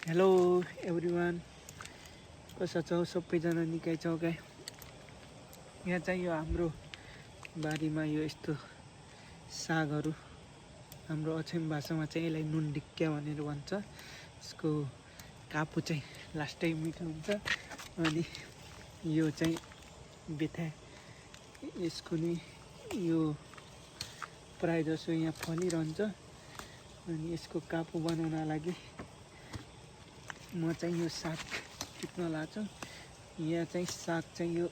Hello everyone, कस्तो छौ? सबैजना निकै छौ क्या? यहाँ चाहिँ यो हाम्रो बारीमा यो यस्तो सागहरू, हाम्रो अछाम भाषामा चाहिँ यसलाई नुन ढिक्क्या भनेर भन्छ। यसको कापु चाहिँ लास्टै मिठो हुन्छ। अनि यो चाहिँ बेथा, यसको नि यो प्राय जसो यहाँ फलिरहन्छ। अनि यसको कापु बनाउन लागि म चाहिँ यो साग टिप्न लाग्छु। यहाँ चाहिँ साग चाहिँ यो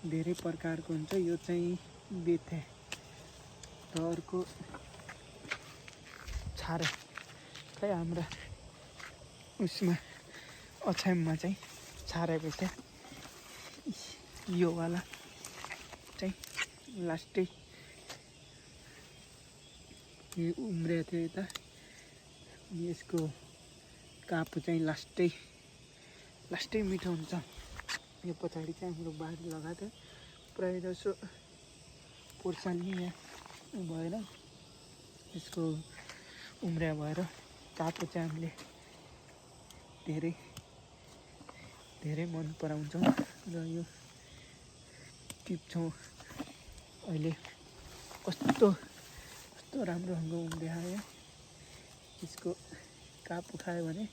धेरै प्रकारको हुन्छ। यो चाहिँ बेथे र अर्को छारे, खै हाम्रा उसमा अछाममा चाहिँ छारे बेथे। यो वाला चाहिँ लास्टै यो उम्रिएको थियो यता। यसको कापु चाहिँ लास्टै मिठो हुन्छ। यो पछाडि चाहिँ हाम्रो बारी लगाएको थियो, प्रायः जसो पोर्सानी यहाँ भएर यसको उम्रिया भएर कापु चाहिँ हामीले धेरै मन पराउँछौँ र यो टिप्छौँ। अहिले कस्तो राम्रोसँग उम्रियो। यसको कापु खायो भने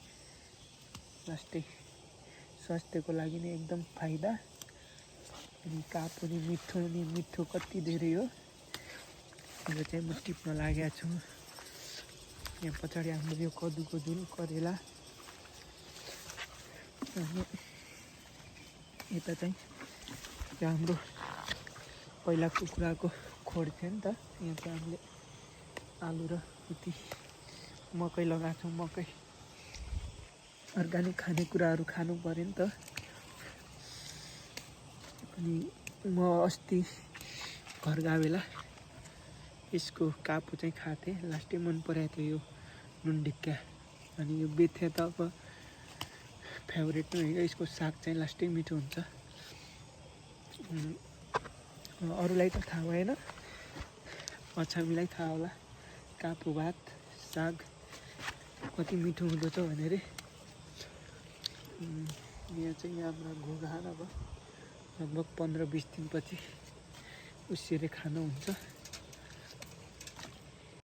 लास्टै स्वास्थ्यको लागि नै एकदम फाइदा। अनि कापु नि मिठो कति धेरै हो। यो चाहिँ म टिप्न लागेको छु। यहाँ पछाडि हाम्रो यो कदुको झुल, करेला। अनि यता चाहिँ यो हाम्रो पहिला कुखुराको खोर थियो नि त। यहाँ चाहिँ हामीले आलु र उति मकै लगाएको छौँ। मकै अर्ग्यानिक खानेकुराहरू खानु पऱ्यो नि त। अनि म अस्ति घर गएको बेला यसको कापु चाहिँ खाएको थिएँ। लास्टै मन पराएको थियो यो नुन ढिक्का। अनि यो बेथे त अब फेभरेट नै हो। यसको साग चाहिँ लास्टै मिठो हुन्छ। अरूलाई त थाहा भएन, अछामीलाई थाहा होला कापु भात साग कति मिठो हुँदछ भनेर। यहाँ चाहिँ हाम्रो घोगा अब लगभग 15-20 दिनपछि उसरी खानु हुन्छ।